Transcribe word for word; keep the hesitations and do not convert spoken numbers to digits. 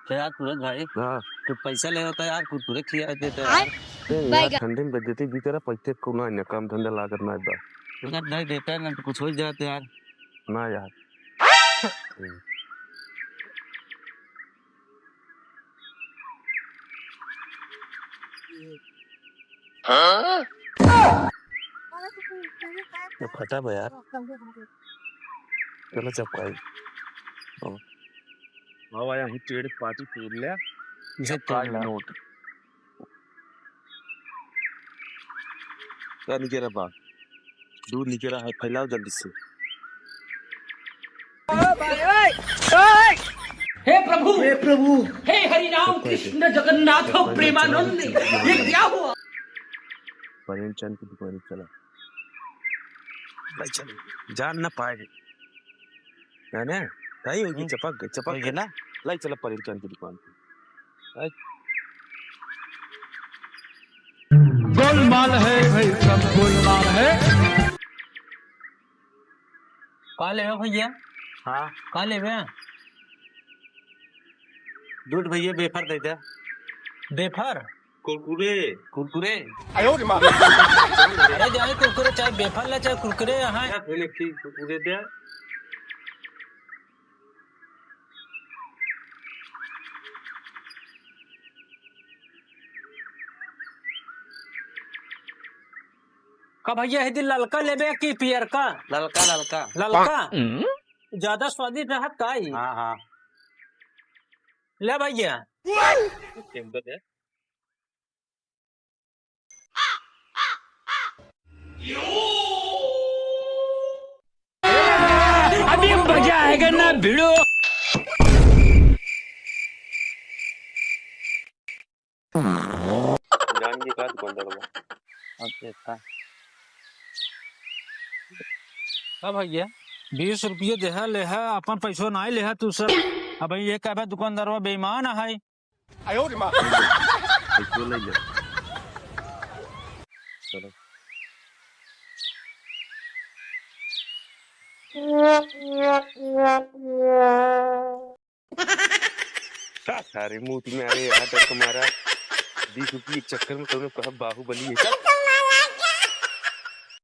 तो यार सूरज भाई, हाँ। तो पैसा ले होता यार, कुरकुरे खिया देते यार। ए, यार, ठंडी में बेइज्जती भी करे, पैसे को ना, ना काम धंधा लागत ना बा। अगर नहीं देता ना तो कुछ हो जाते यार। ना यार। ये फटा बा यार। चलो चपकाई। बाबा, यहाँ टेढ़ पाटी तोड़ ले। इसे तोड़ ले। नोट। क्या निकला बा? दूध निकला है, फैलाओ जल्दी से। हे प्रभु, हे प्रभु, हे हरि राम कृष्ण जगन्नाथ प्रेमानंद, ये क्या हुआ? प्रेमचंद की दुकान चला। भाई चल, जान ना पाए। है ना? सही होगी, हम्म। चपक गई, चपक होगी गई। ना? लाई चला प्रेमचंद की दुकान पे। गोलमाल है भाई, सब गोलमाल है। का लेबे भैया? हाँ। का लेबे? दूध भैया, बेफर दे दे। बेफर? कुरकुरे। कुरकुरे। अरे जाए कुरकुरे, चाहे बेफर ला, चाहे कुरकुरे यहाँ। क्या पहले फिर कुरकुरे दे? का भैया, यदि ललका लेबे कि पियरका? ललका, ललका। ललका? हम्म। ज्यादा स्वादिष्ट रहत का ई? हाँ, हाँ। ले भैया। एक दे। अभी मजा आएगा ना भिड़ो। जान के का दुकानदार बा? अच्छा, अच्छा। का भैया, बीस रुपये देहा लेहा, अपन पैसो नाई लेहा तू सब। अब ये कहबे दुकानदारवा बेईमान है। पैसो ले ले। चलो। का सारे मुंह में, अरे यहाँ तक तुम्हारा बीस रुपये के चक्कर में तुमने कहा बाहुबली है। चल।